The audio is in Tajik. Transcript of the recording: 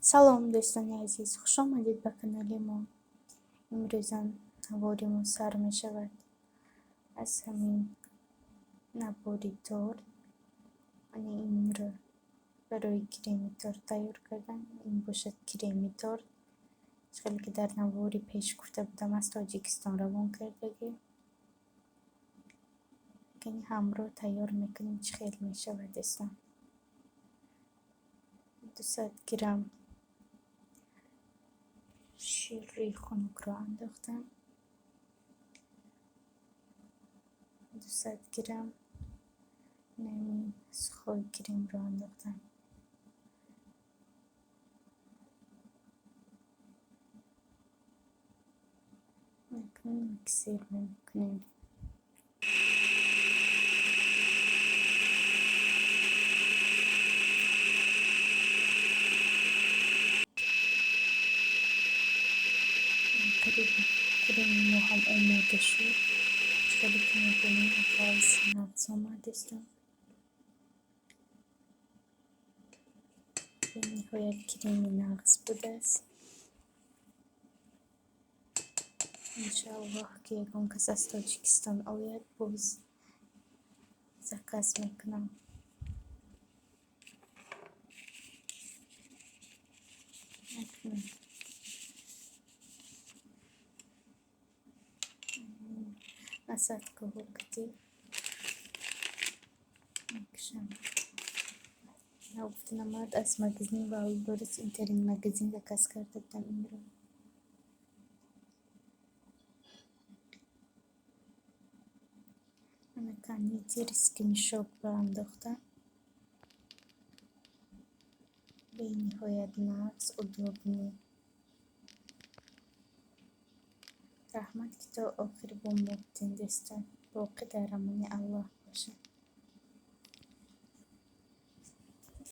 Салом, дӯстони азиз, хуш омадед ба канали мо. Имрӯза навори мо сар мешавад аз ҳамин набори торт. Ана инро барои креми торт тайёр кардам. Ин бошад креми торт. Хеле ки дар навори пеш гуфта будам, аз Тоҷикистон равон кардагӣ. Кани ҳамроҳ тайёр мекунем, чӣ хел мешавад, дӯстон. 200 грамм шири хунукро андохтам. 200 грамм нами сухой кремро андохтам. Акнун миксер мекунем. Креми мо ҳам омода шуд. Хеле ки мебинем, ғафз нағз омад, дӯстон. Бениҳоят креми нағз будааст. Иншоаллоҳ, ки ягон кас аз Тоҷикистон ояд, боз заказ мекунам. Акнун насадкаҳо кати мекушам. Нагуфта намояд, аз магазини Вайлдберриз, интернет магазин заказ карда будам инро. Ана кондитерский мешокро андохтам. Бениҳоят нағз, удобный. Раҳмат, ки то охир бо мо будед, дӯстон. Боқӣ дар амони Аллоҳ бошед.